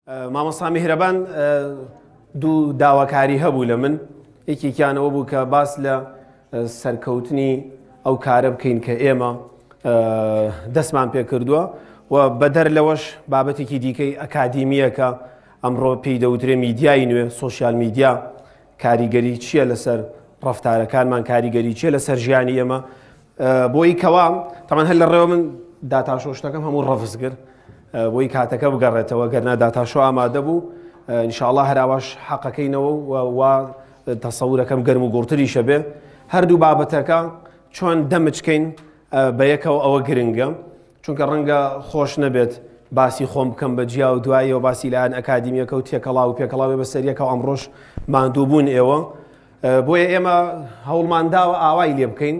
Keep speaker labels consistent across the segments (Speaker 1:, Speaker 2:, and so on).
Speaker 1: مامۆستا میهرەبان دوو داواکاری هەبوو لە من یەکێکیانەوە بوو کە باس لە سەرکەوتنی ئەو کارە بکەین کە ئێمە دەستمان پێکردووە و بەدەر لەوەش بابەتێکی دیکەی ئەکادیمیەکە ئەمڕۆ پێی دەوترێ میدیای نوێ سۆشیال میدیا کاریگەری چییە لەسەر ڕفتارەکانمان کاریگەری چییە لەسەر ژیانی ئێمە بۆی کەوا تەمان هەر لە ڕێوە من داتاشۆ شتەکەم هەموو ڕەفز کرد بۆی کاتەکە بگەڕێتەوە گەرنا داتاشۆ ئامادە بوو انشاءڵە هەراواش حەقەکەینەوە و وا تەسەورەکەم گەرم و گوڕتریشە بێ هەردوو بابەتەکە چۆن دەمچکەین بە یەکەوە ئەوە گرنگە چونکە ڕەنگە خۆش نەبێت باسی خۆم بکەم بە جیا و دواییەوە باسی لایەن ئەکادیمیەکە و تێکەڵاو و پێکەڵاوێ بەسەریەکەوە ئەمڕۆش ماندووبوون ئێوە بۆیە ئێمە هەوڵمان داوە ئاوای لێ بکەین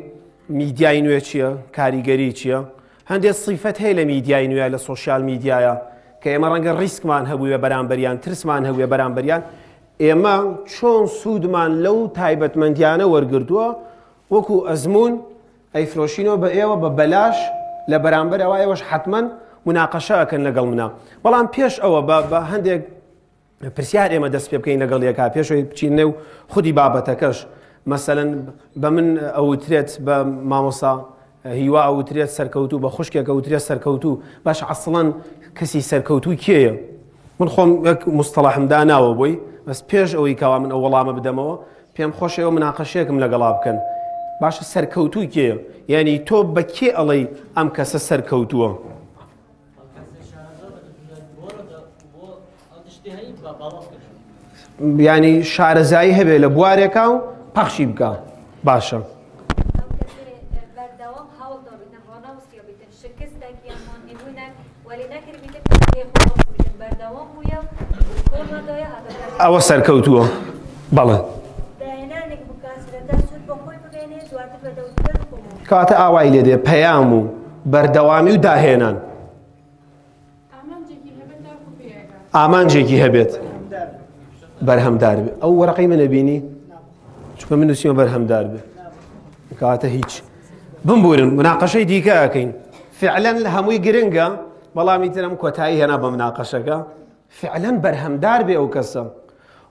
Speaker 1: میدیای نوێ چییە کاریگەری چییە هەندێک سیفەت هەیە لە میدیای نوێ لە سۆشیال میدیایە کە ئێمە ڕەنگە ڕیسکمان هەبووە بەرامبەریان ترسمان هەبووە بەرامبەریان ئێمە چۆن سوودمان لەو تایبەتمەندیانە وەرگردووە وەکو ئەزموون ئەیفرۆشینەوە بە ئێوە بە بەلاش لە بەرامبەر ئەوە ئێوەش حتمما مناقەشە ئەکەن لەگەڵ منە بەڵام پێش ئەوە بە هەندێک پرسیار ئێمە دەست پێ بکەین لەگەڵ یەکا پێشەوەی بچین نێو خودی بابەتەکەش مەسەلەن بە من ئەوترێت بە مامۆسا هیوا ئەوترێت سەرکەوتوو بە خوشکێک ئەوترێت سەرکەوتوو باش ئەسڵەن کەسی سەرکەوتوو کێیە من خۆم وەک مستەڵەحم داناوە بۆی بەس پێش ئەوەی کەوا من ئەو وەڵامە بدەمەوە پێم خۆشەوە مناقەشێکم لەگەڵا بکەن باشە سەرکەوتوو کێیە یعنی تۆ بە کێ ئەڵێی ئەم کەسە سەرکەوتووە ینی شارەزایی هەبێ لە بوارێکا و پەخشی بکە باشە. ئەوە سەرکەوتووە بەڵێ. کەواتە ئاوای لێ دێ پەیام و بەردەوامی و داهێنان ئامانجێکی هەبێت بەرهەمدار بێ ئەو وەرەقەی منە بینی چونکە من نووسیمە بەرهەمدار بێ کەواتە هیچ بمبورن مناقەشەی دیکە ئەەکەین فعلەن لە هەمووی گرنگە بەڵامی ترم کۆتایی هێنا بە مناقەشەکە فعلەن بەرهەمدار بێ ئەو کەسە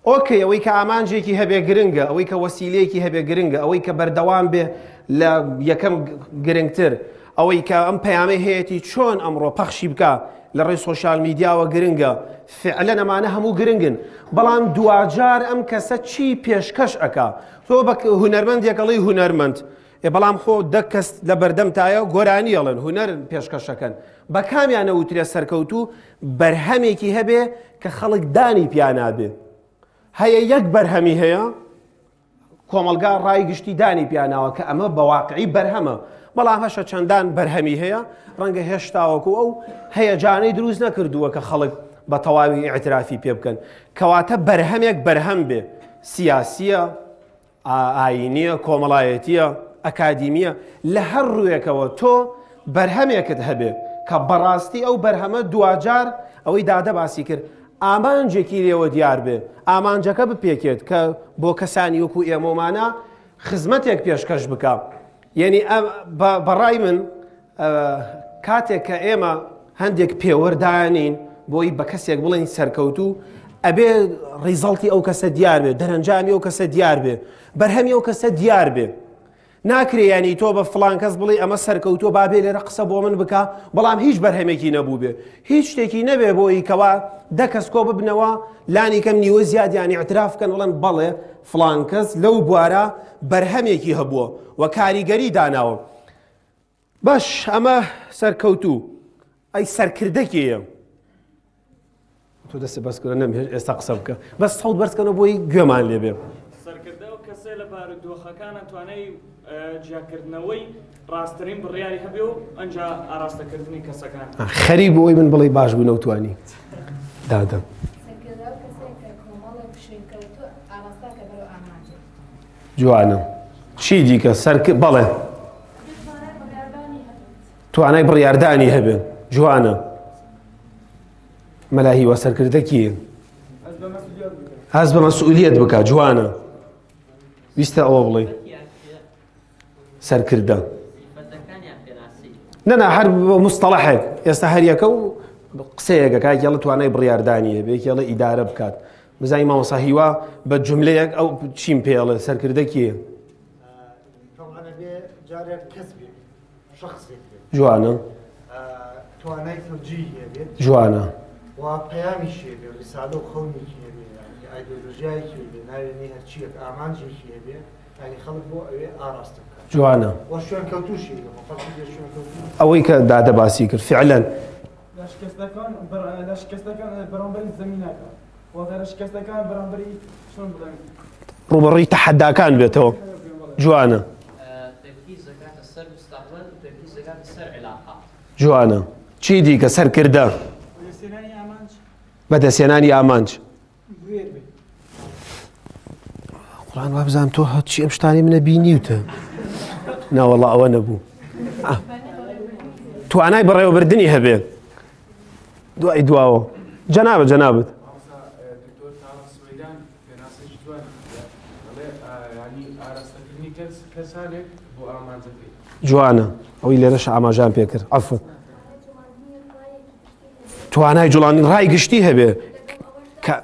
Speaker 1: ئۆکەی ئەوەی کە ئامانجێکی هەبێ گرنگە ئەوەی کە وەسیلەیەکی هەبێ گرنگە ئەوەی کە بەردەوام بێ لە یەکەم گرنگتر ئەوەی کە ئەم پەیامەی هەیەتی چۆن ئەمڕۆ پەخشی بکە لە ڕێی سۆشیال میدیاوە گرنگە فعلەن ئەمانە هەموو گرنگن بەڵام دواجار ئەم کەسە چی پێشکەش ئەکا تۆ بە هونەرمەندێک ئەڵێی هونەرمەند ئێ بەڵام خۆ دە کەس لە بەردەمتایە گۆرانی ئەڵێن هونەر پێشکەشەکەن بە کامیان ئەوترێ سەرکەوتوو بەرهەمێکی هەبێ کە خەڵک دانی پیانابێ هەیە یەک بەرهەمی هەیە کۆمەلگا ڕای گشتی دانی پیاناوە کە ئەمە بە واقعی بەرهەمە بەڵام هەشە چەندان بەرهەمی هەیە ڕەنگە هێشتاوەکو ئەو هەیەجانەی دروست نەکردووە کە خەڵک بە تەواوی ئیعترافی پێ بکەن کەواتە بەرهەمێک بەرهەم بێ سیاسیە ئایینییە، کۆمەڵایەتییە، ئەکادیمییە، لە هەر ڕووێکەوە تۆ بەرهەمێکت هەبێ کە بەڕاستی ئەو بەرهەمە دواجار ئەوەی دادە باسی کرد ئامانجێکی لێوە دیار بێ، ئامانجەکە بپێکێت کە بۆ کەسانی وەکو ئێمەومانە خزمەتێک پێشکەش بکا. یەنی بەڕای من کاتێک کە ئێمە هەندێک پێوەر دانین بۆی بە کەسێک بڵێین سەرکەوتوو ئەبێ result ی ئەو کەسە دیار بێ دەرەنجامی ئەو کەسە دیار بێ بەرهەمی ئەو کەسە دیار بێ ناکرێ ینی تۆ بە فلان کەس بڵێ ئەمە سەرکەوتووە با بێ لێرە قسە بۆ من بکە بەڵام هیچ بەرهەمێکی نەبوو بێ هیچ شتێکی نەبێ بۆی کەوا دە کەس کۆ ببنەوە لانی کەم نیوە زیادیان اعتراف کەن بڵێن بەڵێ فلان کەس لەو بوارە بەرهەمێکی هەبووە و کاریگەری داناوە باش ئەمە سەرکەوتوو ئەی سەرکردە کێیە تۆ دەست بەس کردە نەم ئێستا قسە بکە بەس سەوت بەرزکەنەوە بۆی گوێمان لێبێ
Speaker 2: سەرکردە ئەو کەسەیە لە بارودۆخەکانە توانای جیاکردنەوەی ڕاستترین بڕیاری هەبێ و ئەنجا ئاراستەکردنی کەسەکان
Speaker 1: خەریک بۆی من بڵێ باش بوو نەوتوانی دادەم جوانە چی دیکە سەرک بەڵێ توانای بڕیاردانی هەبێ جوانە مەلا هیوا سەرکردە کیە هەست بە مەسئولیت بکە جوانە ویستە ئەوە بڵێ سەرکردە نەنا هەر مستەڵەحێک ئێستا هەریەکە و. قسەیەکە کاکێڵە توانای بڕیاردانی هەبێ یەکێڵە ئیدارە بکات بزانین مامۆستا هیوا بە جملەیەک ئەو چیم پێڵێ سەرکردە کێ؟ جوانە
Speaker 3: توانای تەوجیهی هەبێت
Speaker 1: جوانە
Speaker 3: و پەیامیشی هەبێ ڕیسالە و خەونێکی هەبێ یانی ئایدۆلۆژیایەکی هەبێ ناوێنەی هەرچییەک ئامانجێکی هەبێ یانی خەڵک بۆ ئەوێ ئاراستە بکات
Speaker 1: جوانە
Speaker 3: و شوێنکەوتووشی هەبێ خۆ خەڵکی بێ شوێنکەوتوو
Speaker 1: ئەوەی کە دادە باسی کرد فعلا
Speaker 4: لە شکستەکان لە شکستەکان بەرامبەری زەمینەکە واتە لە شکستەکان بەرامبەری چۆن بڵێم
Speaker 1: ڕووبەڕووی تەحەداکان بێتەوە جوانە جوانە چی دیکە سەرکردە بەدەستهێنانی ئامانج قڕان وابزانام تۆ هەرچی ئەم شتانی منە بینیوتە ناوەڵا ئەوە نەبوو توانای بەڕێوەبردننی هەبێ دوای دواوە جەنابە جەنابەت جوانە ئەوەی لێرەش ئاماژان پێکرد عفو توانای جوڵانی ڕای گشتی هەبێ کە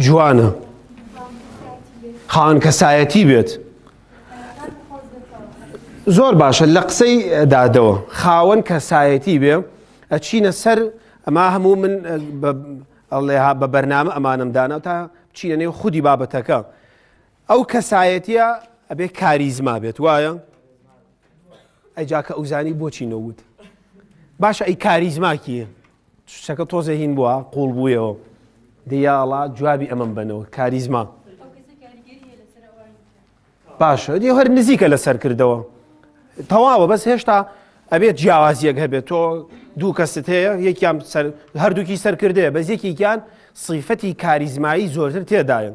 Speaker 1: جوانە خاوەن کەسایەتی بێت زۆر باشە لە قسەی دادەوە خاوەن کەسایەتی بێ ئەچینە سەر ئەما هەموو من بە بەرنامە ئەمانم دانا تا بچینە نێو خودی بابەتەکە ئەو کەسایەتیە ئەبێ کاریزما بێت وایە ئەجا کە ئەوزانی بۆچی نەوت باشە ئەی کاریزما کیە شتەکە تۆزێ هین بووە قوڵ بوویەوە دیاڵا جوابی ئەمەم بەنەوە کاریزما باشە دی هەر نزیکە لە سەرکردەوە تەواوە بەس هێشتا ئەبێت جیاوازیەک هەبێت تۆ دوو کەست هەیە یەکیان سەر هەردووکی سەرکردەیە بەس یەکێکیان سیفەتی کاریزمایی زۆرتر تێدایە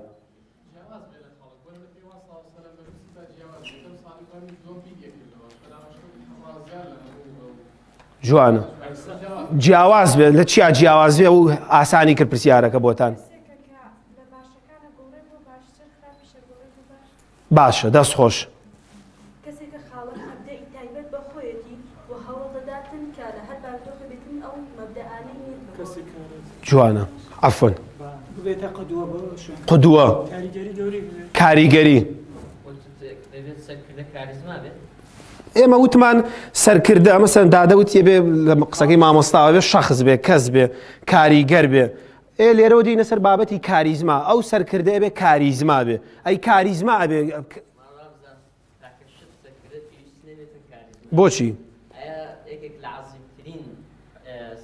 Speaker 1: جوانە جیاواز بێت لە چیا جیاواز بێ و ئاسانی کرد پرسیارەکە بۆتان باشە دەست خۆش.
Speaker 5: کەسێکە خاوەن مەبدەئی تایبەت بە خۆیەتی و هەوڵ دەداتن کە لە هەر بارودۆخێ بێتن ئەو مەبدەئانەی نیت بگۆڕێت.
Speaker 1: جوانە عەفوەن.
Speaker 4: ببێتە قدوە بۆ شوێن.
Speaker 1: قدوە.
Speaker 4: کاریگەری گەورەی ببێت.
Speaker 1: کاریگەری.
Speaker 6: دەبێت سەرکردە کاریزما بێت؟
Speaker 1: ئێمە وتمان سەرکردە مەسەن دادە وتی بێ لە قسەکەی مامۆستاوە بێ شەخس بێ کەس بێ کاریگەر بێ ئێ لێرەوە دێینە سەر بابەتی کاریزما ئەو سەرکردە ئەبێ کاریزما بێ ئەی کاریزما ئەبێ بۆچی؟
Speaker 6: یەکێک لە عەزیمترین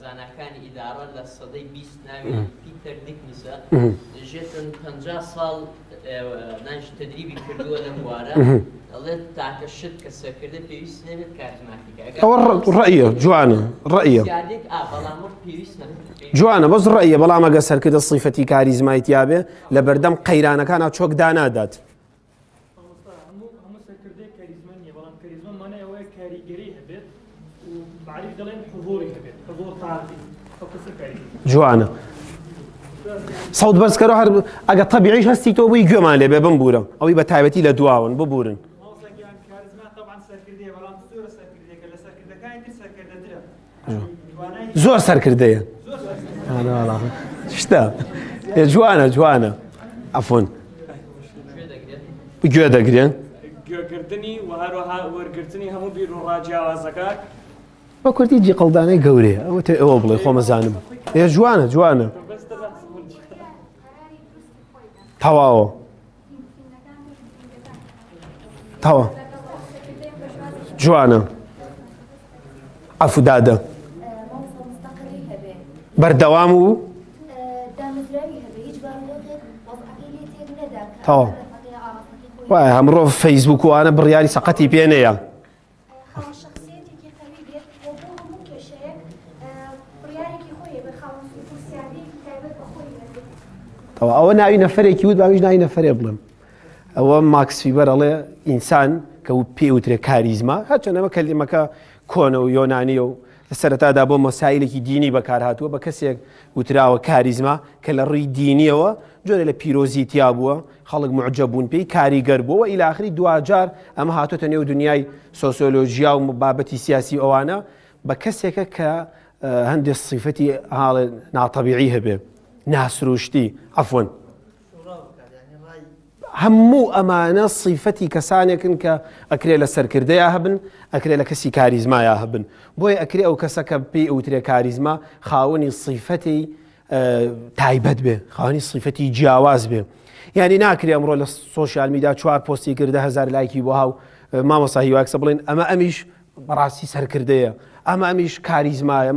Speaker 6: زاناکانی ئیدارە لە سەدەی 20 ناوی پیتەر دیکنیسە ژێتن 50 ساڵ ناش تدریبی کردووە لەم بوارە دەڵێت تاکە شت کە سەرکردە پێویست نەبێت کاریزماتیکە
Speaker 1: ئەوە ڕەئیە جوانە ڕەئیە
Speaker 6: بەڵام وەک پێویست نەبێت
Speaker 1: جوانە بەس ڕەئیە بەڵام ئەگەر سەرکردە سیفەتی کاریزمای تیابێ لە بەردەم قەیرانەکانا چۆک دانادات. جوانە سەوت بەرزکەرەوە هەر ئەگە تەبیعیش هەستی تۆ بووی گوێمان لێ بێ بمبورە ئەوی بە تایبەتی لە دواون ببورن. زۆر سەرکردەیە شتە جوانە جوانە ئەفۆن گوێ دەگرێن
Speaker 2: گوێگرتنی و هەروەها وەرگرتنی هەموو بیر و ڕا جیاوازەکان
Speaker 1: بە کوردی جیقڵدانەی گەورەیە ئەوە تێ ئەوە بڵێ خۆمەزانم ئێ جوانە جوانە تەواوە تەواو جوانە عەفو دادە بەردەوام و تەواو وایە ئەمڕۆ فەیسبوک وانە بڕیاری سەقەتی پێ نەیە تەوا ئەوە ناوی نەفرێکی وت باویش ناوی نەفرێ بڵێم ئەوە ماکس فیبەر ئەڵێ ئینسان کە و پێ وترێ کاریزما هەرچەند ئەمە کەلیمەکە کۆنە و یۆنانیە و لە سەرەتادا بۆ مەسایلێکی دینی بەکار هاتووە، بە کەسێک وتراوە کاریزما کە لە ڕووی دینیەوە جۆرێ لە پیرۆزی تیا بووە، خەڵک موعجەب بوون پێی، کاریگەر بووە و ئیلاخری دواجار ئەمە هاتۆتە نێو دنیای سۆسیۆلۆژیا و بابەتی سیاسی و ئەوانە بە کەسێکە کە هەندێک سیفەتی هاڵێ ناتەبیعی هەبێ، ناسروشتی، عەفوەن. هەموو ئەمانە سیفەتی کەسانێکن کە ئەکرێ لە سەرکردەیا هەبن، ئەکرێ لە کەسی کاریزمایا هەبن. بۆیە ئەکرێ ئەو کەسە کە پێی ئەوترێ کاریزما خاوەنی سیفەتی تایبەت بێ، خاوەنی سیفەتی جیاواز بێ. یعنی ناکرێ ئەمڕۆ لە سۆشیال میدیا چوار پۆستی کردە 1000 لایکی بۆ هاو مامۆستا هیواکسە بڵێن ئەمە ئەمیش بەڕاستی سەرکردەیە، ئەمە ئەمیش کاریزمایە.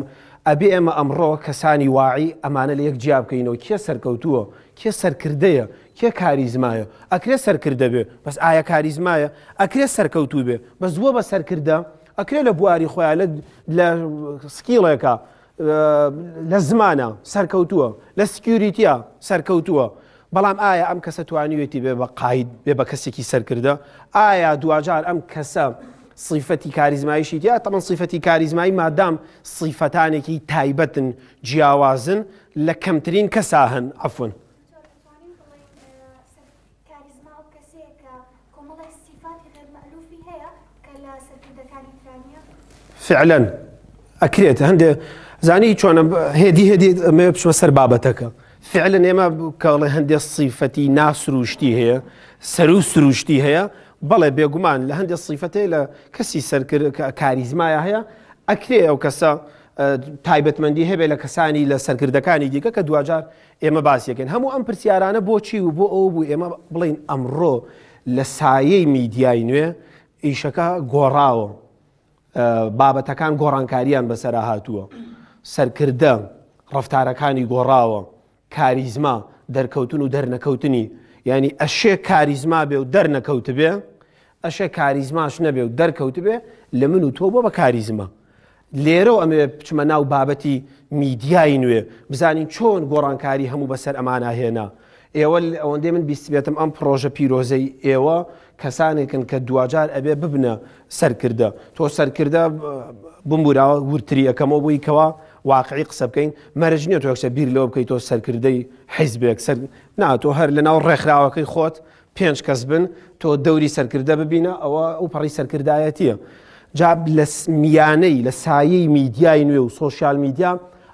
Speaker 1: ئەبێ ئێمە ئەمڕۆ کەسانی واعی ئەمانە لە یەک جیا بکەینەوە، کێ سەرکەوتووە، کێ سەرکردەیە، کێ کاریزمایە. ئەکرێ سەرکردە بێ، بەس ئایا کاریزمایە؟ ئەکرێ سەرکەوتوو بێ، بەس بووە بە سەرکردە؟ ئەکرێ لە بواری خۆیان لە skill ێکا، لە زمانە سەرکەوتووە، لە security ە سەرکەوتووە، بەڵام ئایا ئەم کەسە توانیوێتی بێ بە قاید، بێ بە کەسێکی سەرکردە؟ ئایا دواجار ئەم کەسە سیفەتی کاریزماییشی تیا؟ تەبعەن سیفەتی کاریزمایی مادام سیفەتانێکی تایبەتن، جیاوازن، لە کەمترین کەسا هەن. عەفوەن.
Speaker 7: دکتۆر ئەتوانین بڵێین کاریزما ئەو کەسەیە کە کۆمەڵێک سیفاتی غەیر مەئلوفی هەیە کە لە سەرکردەکانی ترا نییە؟
Speaker 1: فعلا ئەکرێت هەندێ زانی چۆنە هێدی هێدی ئەمەوێ بچمە سەر بابەتەکە فعلا ئێمە کەڵێ هەندێ سیفەتی ناسروشتی هەیە سەرو سروشتی هەیە بەڵێ بێگومان لە هەندێک سیفەتەیە لە کەسی سەرکرد کاریزمایە هەیە ئەکرێ ئەو کەسە تایبەتمەندی هەبێ لە کەسانی لە سەرکردەکانی دیکە کە دواجار ئێمە باسیەکەین هەموو ئەم پرسیارانە بۆچی و بۆ ئەو بوو ئێمە بڵین ئەمڕۆ لە سایەی میدیای نوێ ئیشەکە گۆڕاوە بابەتەکان گۆڕانکاریان بەسەرا هاتووە، سەرکردە ڕەفتارەکانی گۆڕاوە، کاریزما دەرکەوتن و دەرنەکەوتنی، یانی ئەشێ کاریزما بێ و دەرنەکەوتبێ، ئەشێ کاریزماش نەبێ و دەرکەوتبێ، لە من و تۆ بۆ بە کاریزما. لێرەوە ئەمەوێ بچمە ناو بابەتی میدیای نوێ، بزانین چۆن گۆڕانکاری هەموو بەسەر ئەمانا هێنا. ئێوە ئەوەندەی من بیستبێتم ئەم پڕۆژە پیرۆزەی ئێوە کەسانێکن کە دواجار ئەبێ ببنە سەرکردە. تۆ سەرکردە بمبوراوە وردتری ئەکەمەوە بۆی کەوا واقعی قسە بکەین، مەرج نییە تۆ یەکسەر بیر لەوە بکەی تۆ سەرکردەی حیزبێک سەر نا تۆ هەر لەناو ڕێکخراوەکەی خۆت پێنج کەس بن تۆ دەوری سەرکردە ببینە ئەوە ئەو پەڕی سەرکردایەتیە. جا لە میانەی لە سایەی میدیای نوێ و سۆشیال میدیا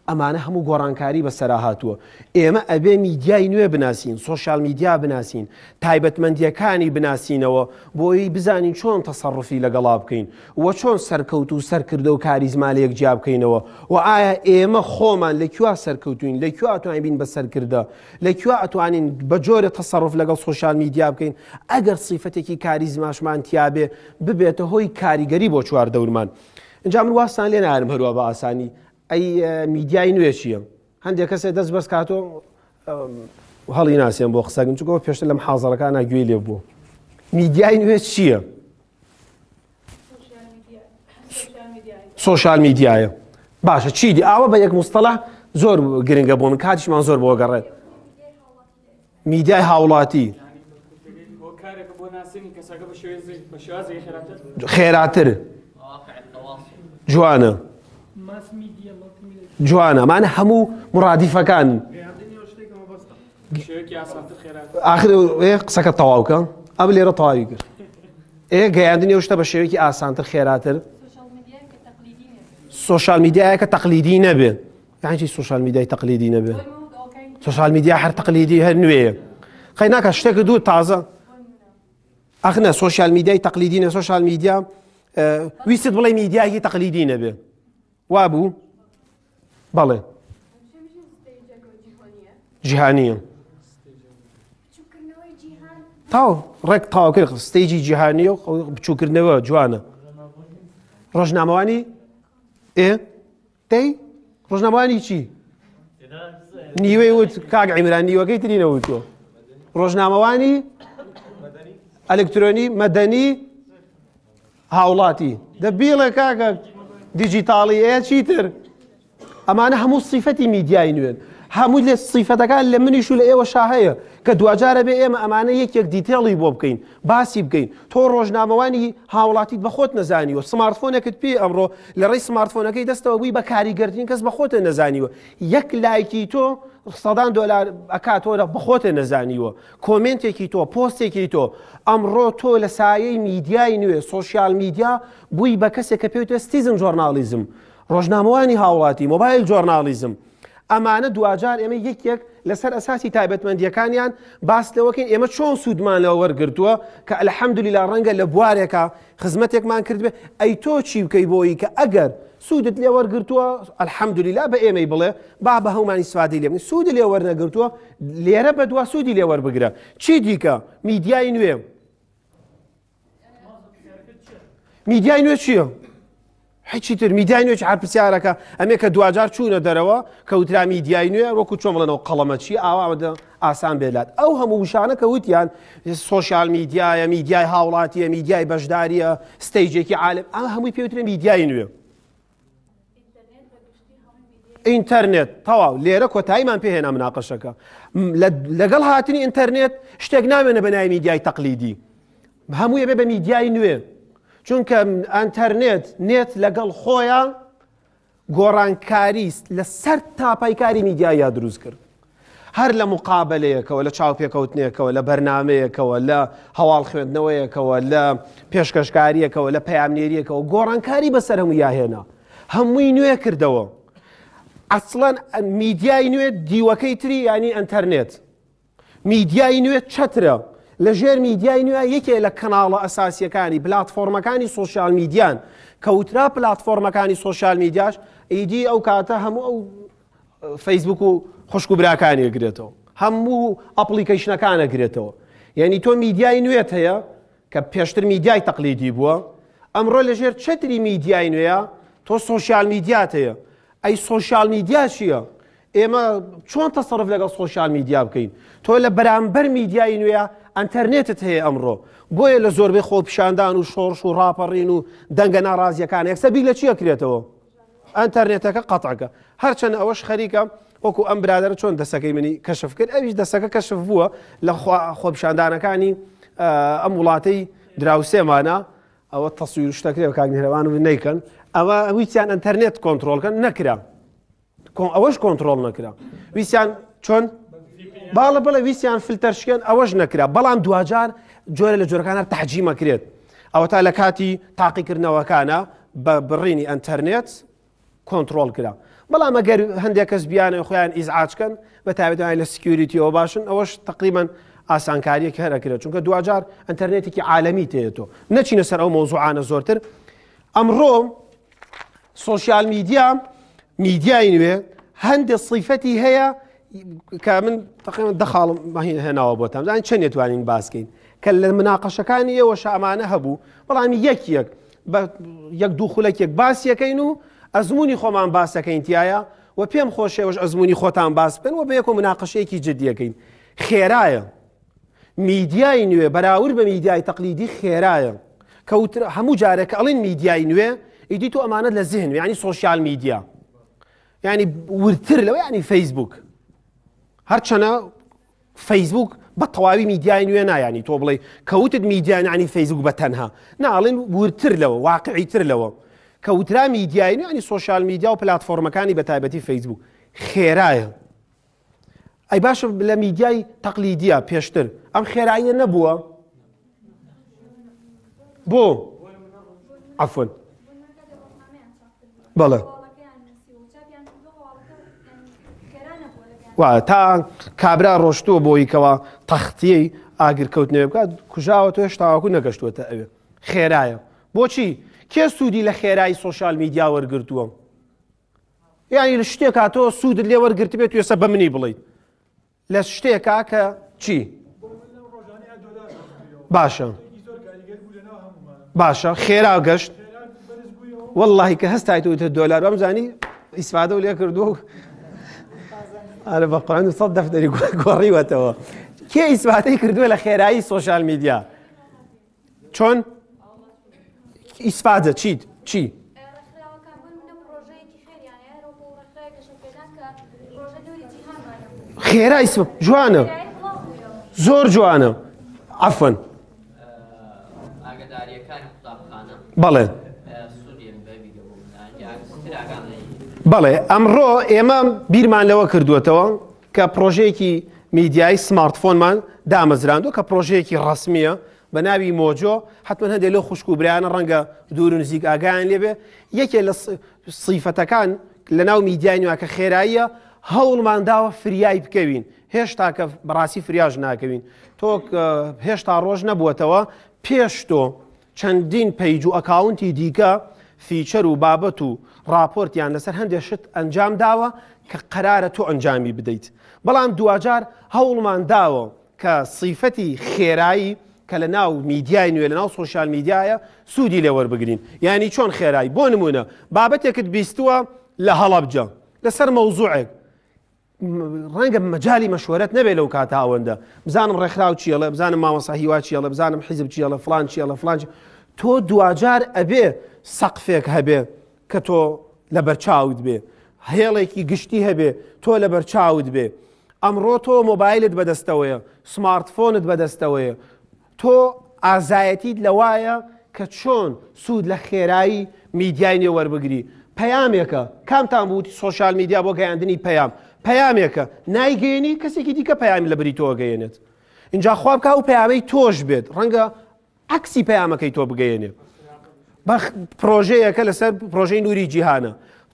Speaker 1: ئەمانە هەموو گۆڕانکاری بەسەرا هاتووە. ئێمە ئەبێ میدیای نوێ بناسین، سۆشیال میدیا بناسین، تایبەتمەندییەکانی بناسینەوە بۆ ئەوەی بزانین چۆن تەسەڕوفی لەگەڵا بکەین و چۆن سەرکەوتوو و سەرکردە و کاریزما لەیەک جیا بکەینەوە و ئایا ئێمە خۆمان لە کوێ سەرکەوتوین، لە کوێ ئەتوانین بین بە سەرکردە، لە کوێ ئەتوانین بە جۆرێ تەسەڕوف لەگەڵ سۆشیال میدیا بکەین ئەگەر سیفەتێکی کاریزماشمان تیابێ ببێتە هۆی کاریگەری بۆ چواردەورمان. ئینجا من وازتان لێ نایەنم هەروا بە ئاسانی ئەی میدیای نوێ چییە؟ هەندێک کەسێ دەست بەس کاتۆ هەڵی ناسێن بۆ قسەگم چونکە پێشتر لەم حازەرەکانە گوێی لێ بوو. میدیای نوێ چییە؟ سۆشیال میدیایە. باشە چی دی ئاوە بە یەک مستەڵە زۆر گرنگە بۆ من کاتیشمان زۆر بۆ گەڕێت. میدیای هاوڵاتی خێراتر جوانە جوانە مانە هەموو مڕادیفەکان آخر قسەکە تەواوکە ئەم لێرە تەواوی کرد ئێ گەیاندنی ئەو شتە بە شێوەیەکی ئاسانتر خێراتر سۆشال میدیایەکە تەقلیدی نەبێ یانی چی سۆشال میدیای تەقلیدی نەبێ؟ سۆشال میدیا هەر تەقلیدی هەر نوێیە قەی ناکە شتێکە دوو تازە ئەخنە سۆشیال میدیای تەقلیدی نە سۆشال میدیا ویستت بڵێ میدیایەکی تەقلیدی نەبێ وا بوو بەڵێ جیهانیە تاو ڕێک تاو کرد stage ی جیهانیە و بچووکردنەوە جوانە ڕۆژنامەوانی ئێ دەی ڕۆژنامەوانی چی؟ نیوەی وت کاک عیمران نیوەکەی تری نەوتووە ڕۆژنامەوانی ئەلکترۆنی مەدەنی هاوڵاتی دە بیڵێ کاکە دیجیتاڵی ئێ چیتر ئەمانە هەموو سیفەتی میدیای نوێن. هەمووی لە سیفەتەکان لە منیش و لە ئێوەشا هەیە کە دواجارە بێ ئێمە ئەمانە یەک یەک detail ی بۆ بکەین باسی بکەین تۆ ڕۆژنامەوانی هاوڵاتیت بە خۆت نەزانیوە سمارتفۆنێکت پێ ئەمڕۆ لە ڕێی سمارتفۆنەکەی دەستەوە بووی بە کاریگەرترین کەس بە خۆتە نەزانیوە یەک لایکی تۆ سەدان دۆلار ئەکات تۆ بە خۆتە نەزانیوە comment ێکی تۆ پۆستێکی تۆ ئەمڕۆ تۆ لە سایەی میدیای نوێ social media بووی بە کەسێک کە پێوتە citizen journalism ڕۆژنامەوانی هاوڵاتی، mobile journalism، ئەمانە دواجار ئێمە یەک یەک لەسەر ئەساسی تایبەتمەندیەکانیان باس لەوەکەین ئێمە چۆن سوودمان لەوە وەرگرتووە کە الحمدللە ڕەنگە لە بوارێکا خزمەتێکمان کردبێ ئەی تۆ چی بکەی بۆی کە ئەگەر سوودت لێ وەرگرتووە الحمدللە بە ئێمەی بڵێ با بە هەومانی سوادی لێ بکەین سوودی لێ وەرنەگرتووە لێرە بەدوا سوودی لێ وەربگرە چی دیکە میدیای نوێ میدیای نوێ چییە؟ هیچی تر میدیای نوێ هەر پرسیارەکە ئەمێ کە دواجار چوونە دەرەوە کەوترا میدیای نوێ وەکو چۆن بڵێنەوە قەڵەمە چی ئاوا ئەوەندە ئاسان بێلات ئەو هەموو وشانە کە وتیان social media یە میدیای هاوڵاتیە میدیای بەشداریە stage ێکی عالم ئەم هەمووی پێوترێ میدیای نوێ ئینتەرنێت تەواو لێرە کۆتاییمان پێهێنا مناقەشەکە لەگەڵ هاتنی ئینتەرنێت شتێک نامێنە بە ناوی میدیای تەقلیدی هەمووی بێ بە میدیای نوێ چونکە ئەتەرنێت نێت لەگەڵ خۆیان گۆڕانکاری لەسەر تاپایکاری میدیایا دروست کرد هەر لە مقابەلەیەکەوە، لە چاوپێکەوتنێکەوە، لە بەرنامەیەکەوە، لە هەواڵ خوێندنەوەیەکەوە، لە پێشکەشکارییەکەوە، لە پەیامنێرییەکەوە، گۆڕانکاری بەسەر هەموویا هێنا. هەمووی نوێ کردەوە. ئەسڵەن میدیای نوێ دیوەکەی تری یانی ئەنتەرنێت. میدیای نوێ چەترە. لە ژێر میدیای نوێ یەکێ لە کەناڵە ئەساسیەکانی پلاتفۆرمەکانی social media ن کە وترا پلاتفۆرمەکانی social media ش ئیدی ئەو کاتە هەموو ئەو فەیسبوک و خوشک و براکانی ئەگرێتەوە هەموو application ەکان ئەگرێتەوە یعنی تۆ میدیای نوێت هەیە کە پێشتر میدیای تەقلیدی بووە ئەمڕۆ لەژێر چەتری میدیای نوێیە تۆ social media ت هەیە ئەی social media چییە؟ ئێمە چۆن تەسەرف لەگەڵ social media بکەین تۆ لە بەرامبەر میدیای نوێە ئەتەرنێتت هەیە ئەمڕۆ بۆیە لە زۆربەی خۆپیشاندان و شۆڕش و ڕاپەڕین و دەنگە ناڕازیەکان یەکسەر بیر لە چیە کرێتەوە ئەنتەرنێتەکە قەتعکە هەرچەند ئەوەش خەریکە وەکو ئەم برادەرە چۆن دەسەکەی منی کەشف کرد ئەویش دەسەکە کەشف بووە لە خۆپیشاندانەکانی ئەم وڵاتەی دراوسێمانە ئەوە تەسویر شتەکرێ کاک میهرەبان و نیکەن ئەوە ویستیان ئەتەرنێت کۆنتترۆلکەن نەکرا ئەوەش کۆنتترۆل نەکرا ویستیان چۆن باڵە بڵێ ویستیان فلتەر شکێن ئەوەش نەکرا بەڵام دواجار جۆرە لە جۆرەکان هەر تەحجیمەکرێت ئەوە تا لە کاتی تاقیکردنەوەکانە بە بڕینی ئەتەرنێت کۆنتترۆل کرا بەڵام ئەگەر هەندێک کەس بیانە خۆیان ئیزعاجکەن بە تایبەتوانای لە security یەوە باشن ئەوەش تقریبان ئاسانکاریەک هەرەکرێت چونکە دواجار ئەتەرنێتێکی عالمی تێتۆ نەچینە سەر ئەو مۆزوعانە زۆرتر ئەمڕۆ social media میدیای نوێ هەندێک سیفەتی هەیە کە من تقریبا دە خاڵم هێناوە بۆتان زانین چەند توانین باسکەین کە لە مناقەشەکانی ئێوە شامانە هەبوو بەڵام یەک یەک بە یەک دوو خولەکێک باسیەکەین و ئەزمموی خۆمان باسەکەین تایە و پێم خۆشێوەش ئەزمموی خۆتان باس بکەن و بە یەک و مناقەشەیەکی جدیەکەین خێرایە میدیای نوێ بەراورد بە میدیای تەقلیدی خێرایە کەوتر هەموو جارێک کە ئەڵێن میدیای نوێ ئیدی تۆ ئەمانەت لە زهن یعنی social media یعنی وردتر لەوە یعنی فەیسبوک هەرچەنە فەیسبوک بە تەواوی میدیای نوێ نایانی تۆ بڵێ کەوتت میدیا یعنی فەیسبوک بە تەنها ناڵێن وردتر لەوە واقعیتر لەوە کەوترا میدیای نوێ یعنی social media و پلاتفۆرمەکانی بە تایبەتی فەیسبوک خێرایە ئەی باشە لە میدیای تەقلیدیە پێشتر ئەم خێراییە نەبووە بۆ عفوا بەڵێ وا تا کابرا ڕۆشتووە بۆی کەوا تەختیەی ئاگرکەوتنەوە بکات کوژاوە تۆ هێشتاوەکو نەگەشتووەتە ئەوێ خێرایە بۆچی کێ سوودی لە خێرایی social media وەرگرتووە یانی لە شتێکا تۆ سوودت لێ وەرگرتبێت و ئێستا بە منی بڵیت لە شتێکا کە چی باشە باشە خێرا گەشت واللهی کە هەستایت وتە دۆلار بەم زانی ئیسفادە و لێ کردووە ئارە بە قڕان سەد دەفتەری گۆڕیوەتەوە کێ ئیسفادەی کردووە لە خێرایی social media چۆن ئیسفادە چیت چی؟ خێرای جوانە زۆر جوانە عەفوەن بەڵێ بەڵێ ئەمڕۆ ئێمە بیرمان لەوە کردووەتەوە کە پرۆژەیەکی میدیایی سمارتفۆنمان دامەزراندوە کە پرۆژەیەکی ڕسمیە بە ناوی مۆجۆ حتمما هەندێک لەو خوشک و برایانە ڕەنگە دوور و نزیک ئاگایان لێبێ یەکێ لە سیفەتەکان لە ناو میدیای نوێ کە خێراییە هەوڵمان داوە فریای بکەوین هێشتا کە بەڕاستی فریاش ناکەوین تۆ هێشتا ڕۆژ نەبووەتەوە پێش تۆ چەندین page و account ی دیکە feature و بابەت و ڕاپۆرتیان لەسەر هەندێک شت ئەنجام داوە کە قەرارە تۆ ئەنجامی بدەیت بەڵام دواجار هەوڵمان داوە کە سیفەتی خێرایی کە لە ناو میدیای نوێ لە ناو سۆشیال میدیایە سوودی لێ وەربگرین یانی چۆن خێرایی بۆ نمونە بابەتێکت بیستووە لە هەڵەبجە لەسەر مەوزوعێک ڕەنگە مەجای مەشوەرەت نەبێت لەو کاتە ئەوەندە بزانم ڕێکخراو چیڵێ بزانم مامۆستا هیوا چیڵێ بزانم حیزب چیڵێ فلان چیڵێ فلان تۆ دواجار ئەبێ سەقفێک هەبێ کە تۆ لەبەر چاوت بێ هێڵێکی گشتی هەبێ تۆ لەبەر چاوت بێ ئەمڕۆ تۆ مۆبایلت بەدەستەوەیە سمارتفۆنت بەدەستەوەیە تۆ ئازایەتیت لەوایە کە چۆن سوود لە خێرایی میدیای نوێ وەربگری. پەیامێکە، کامتان بووتی سۆشیال میدیا بۆ گەیاندنی پەیام؟ پەیامێکە، نایگەیەنی کەسێکی دیکە پەیامی لە بری تۆ گەیەنێت. ئینجا خوا بکا ئەو پەیامەی تۆش بێت، ڕەنگە عەکسی پەیامەکەی تۆ بگەیەنێ. بە پرۆژەیەکە لەسەر پرۆژەی نوری جیهانە.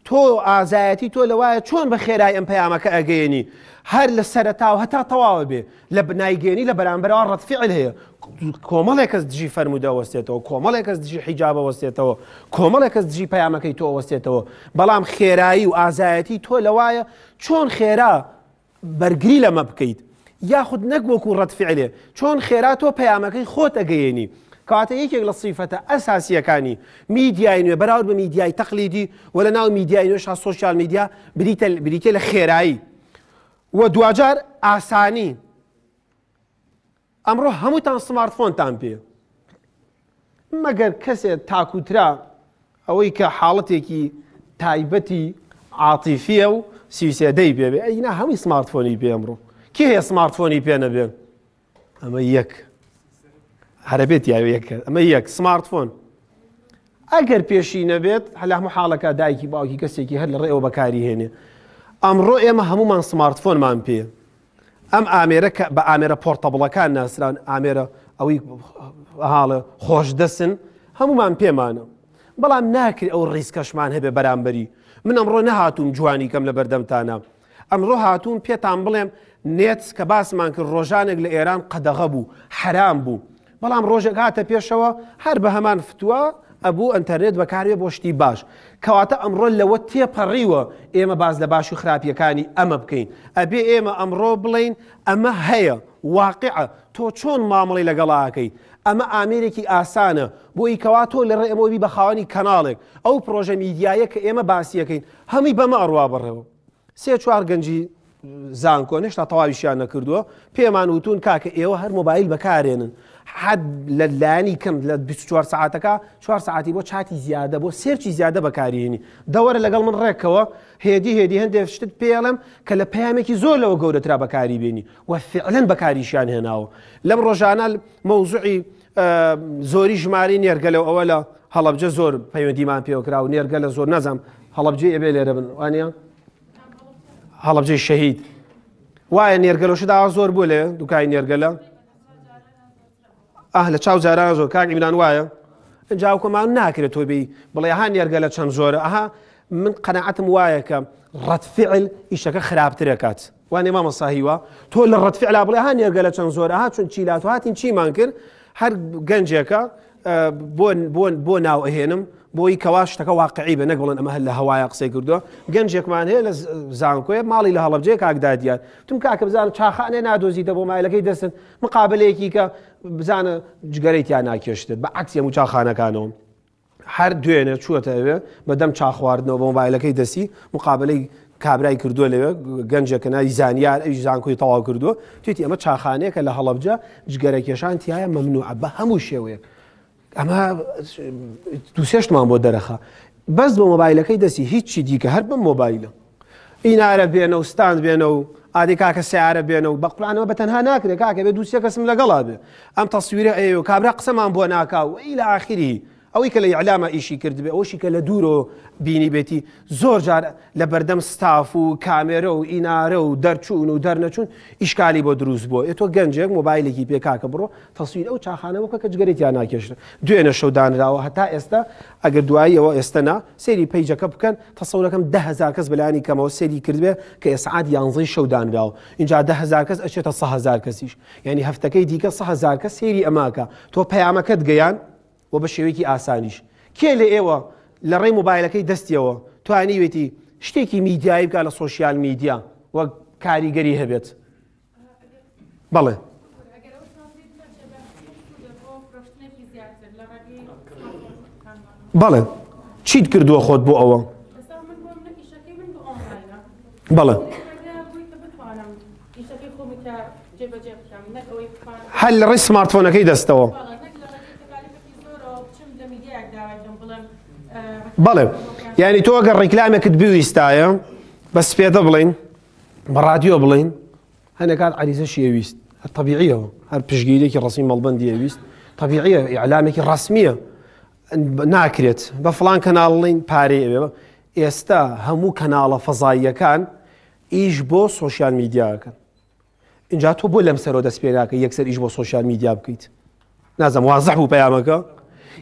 Speaker 1: تۆ ئازایەتی تۆ لەوایە چۆن بە خێرای ئەم پەیامەکە ئەگەیەنی هەر لە سەرەتاوە هەتا تەواوە بێ لە نایگەیەنی لە بەرامبەرەوە ڕەد فعل هەیە کۆمەڵێک کەس دژی فەرموودە وەستێتەوە کۆمەڵێک کەس دژی حیجابە وەستێتەوە کۆمەڵێک کەس دژی پەیامەکەی تۆ وەستێتەوە بەڵام خێرایی و ئازایەتی تۆ لەوایە چۆن خێرا بەرگری لەمە بکەیت یاخود نەک وەکو ڕەد فعلێ چۆن خێرا تۆ پەیامەکەی خۆت ئەگەیەنی کەواتە یەکێک لە سیفەتە ئەساسیەکانی میدیای نوێ بەراورد بە میدیای تەقلیدی و لە ناو میدیای نوێشا سۆشیال میدیا بریتە لە خێرایی و دواجار ئاسانی ئەمڕۆ هەمووتان سمارتفۆنتان پێ مەگەر کەسێ تاکوترا ئەوەی کە حاڵەتێکی تایبەتی عاتیفیە و سیسێدەی پێ بێ ئەینا هەمووی سمارتفۆنی پێ ئەمڕۆ کێ هەیە سمارتفۆنی پێ نەبێ ئەمە یەک هەرەبێت یاوە یەک ئەمە یەک سمارتفۆن ئەگەر پێشی نەبێت هەلا هەموو حاڵەکە دایکی باوکی کەسێکی هەر لە ڕێەوە بەکاری هێنێ ئەمڕۆ ئێمە هەمومان سمارتفۆنمان پێ ئەم ئامێرە کە بە ئامێرە portable ەکان ناسران، ئامێرە ئەوەی هاڵە خۆشدەسن، هەمومان پێمانە. بەڵام ناکرێ ئەو ڕیسکەشمان هەبێ بەرامبەری. من ئەمڕۆ نەهاتووم جوانی کەم لە بەردەمتانا. ئەمڕۆ هاتووم پێتان بڵێم نێت کە باسمان کرد ڕۆژانێک لە ئێران قەدەغە بوو، حەرام بوو. بەڵام ڕۆژێک هاتە پێشەوە هەر بە هەمان فتوا ئەبوو ئەنتەرنێت بەکاربێ بۆ شتی باش. کەواتە ئەمڕۆ لەوە تێپەڕیوە ئێمە باس لە باش و خراپیەکانی ئەمە بکەین. ئەبێ ئێمە ئەمڕۆ بڵێین ئەمە هەیە، واقیعە، تۆ چۆن مامەڵەی لەگەڵا ئەکەی؟ ئەمە ئامێرێکی ئاسانە بۆ ئی کەوا تۆ لە ڕێ ئەمەوە بی بە خاوەنی کەناڵێک. ئەو پڕۆژە میدیایە کە ئێمە باسیەکەین هەمووی بەمە ئەڕوا بەڕێوە. سێ چوار گەنجی زانکۆن هێشتا تەواویشیان نەکردووە پێمان وتون کاکە ئێوە هەر مۆبایل بەکارێنن حد لە لایەنی کەم لە 24 سعاتەکە 4 سعاتی بۆ چاتی زیادە بۆ search ی زیادە بەکارهێنی دەوەرە لەگەڵ من ڕێکەوە هێدی هێدی هەندێک شتت پێڵم کە لە پەیامێکی زۆر لەوە گەورەترا بەکاری بێنی و فعلەن بەکاریشیان هێناوە لەم ڕۆژانە مەوزوعی زۆری ژمارەی نێرگەلە و ئەوە لە هەڵەبجە زۆر پەیوەندیمان پێوەکرا و نێرگەلە زۆر نازانم هەڵەبجەی ئەبێ لێرە بن وانە هەڵەبجەی شەهید وایە نێرگەلۆشە داوا زۆر بوو لێ دوکای نێرگەلە ئاه لە چاو جاران زۆر کاک ئیمران وایە جاوکەمان ناکرێت تۆ بی بڵێ ها نێرگەلە چەند زۆرە ئەها من قەنەعەتم وایە کە ڕەت فعل ئیشەکە خراپترەکات وانێ مامۆستا هیوا تۆ لە ڕەت فعلا بڵێ ها نێرگەلە چەند زۆرە ها چون چی لاتۆ هاتین چیمان کرد هەر گەنجێکە بۆ بۆ بۆ ناو ئەهێنم بۆی کەوا شتەکە واقعی بە نەک بڵێن ئەمە هەر لە هەوایە قسەی کردووە گەنجێکمان هەیە لە زانکۆیە ماڵی لە هەڵەبجەیە کاک دادیار تم کاکە بزانە چاخانێ نادۆزیتە بۆ مایلەکەی دەستن مقابلەیەکی کە بزانە جگەرەی تیا ناکێشتێت بە عەکسی هەموو چاخانەکانەوە هەر دوێنێ چووەتە ئەوێ بە دەم چا خواردنەوە بە مۆبایلەکەی دەستی مقابلەی کابرای کردووە لەوێ گەنجێکە ناوی زانیار ئەویش زانکۆی تەواو کردووە توێتی ئەمە چاخانەیەکە لە هەڵەبجە جگەرە کێشان تایە مەمنوعە بە هەموو شێوەیەک ئەمە دووسێشتمان بۆ دەرەخە بەس بە مۆبایلەکەی دەستی هیچی دیکە هەر بەم مۆبایلە ئینارە بێنە و ستاند بێنە و ئادی کاکە سیارە بێنە و بە قورئانەوە بە تەنها ناکرێ کاکە بێ دووسێ کەسم لەگەڵا بێ ئەم تەسویرە ئەیەوێ و کابرا قسەمان بۆ ناکا و ئیلە ئاخری ئەوەی کە لە ئیعلاما ئیشی کردبێ ئەوەشی کە لە دوورەوە بینیبێتی زۆر جار لە بەردەم ستاف و کامێرە و ئینارە و دەرچوون و دەرنەچوون ئیشکالی بۆ دروست بووە. ئێ تۆ گەنجێک مۆبایلێکی پێ کاکە بڕۆ تەسویر ئەو چاخانە بکە کە جگەرەی تیا ناکێشرێ. دوێنێ شەو دانراوە هەتا ئێستا ئەگەر دواییەوە ئێستا نا سەیری پەیجەکە بکەن تەسەورەکەم 10,000 کەس بەلایەنی کەمەوە سەیری کردبێ کە ئێ سەعات یانزەی شەو دانراوە ئینجا 10,000 کەس ئەچێتە 100,000 کەسیش یعنی هەفتەکەی دیکە 100,000 کەس سەیری ئەماکە تۆ پەیامەکەت گەیان و بە شێوەیەکی ئاسانیش. کێ لە ئێوە لە ڕێی مۆبایلەکەی دەستیەوە توانیوێتی شتێکی میدیایی بکات لە سۆشیال میدیا وەک کاریگەری هەبێت؟ بەڵێ. بەڵێ چیت کردووە خۆت بۆ ئەوە؟ بەڵێ. هەر لە ڕێی سمارتفۆنەکەی دەستەوە. بەڵێ یعنی تۆ ئەگەر ڕیکلامێکت بویستایە بە سپێدە بڵین بە ڕادیۆ بڵین هەنێک کات عریزەشی ئەویست هەر طبیعیەوە هەر پشگیرێکی ڕسمی مەڵبندی ئەویست طبیعیە ئیعلامێکی ڕسمیە ناکرێت بە فلان کەناڵین پارەی ئەوێ ئێستا هەموو کەناڵە فەزاییەکان ئیش بۆ سۆشیال میدیا ئەکەن ئینجا تۆ بۆ لەم سەرەوە دەست پێ ناکەی یەکسەر ئیش بۆ سۆشیال میدیا بکەیت نازم وازح بوو پەیامەکە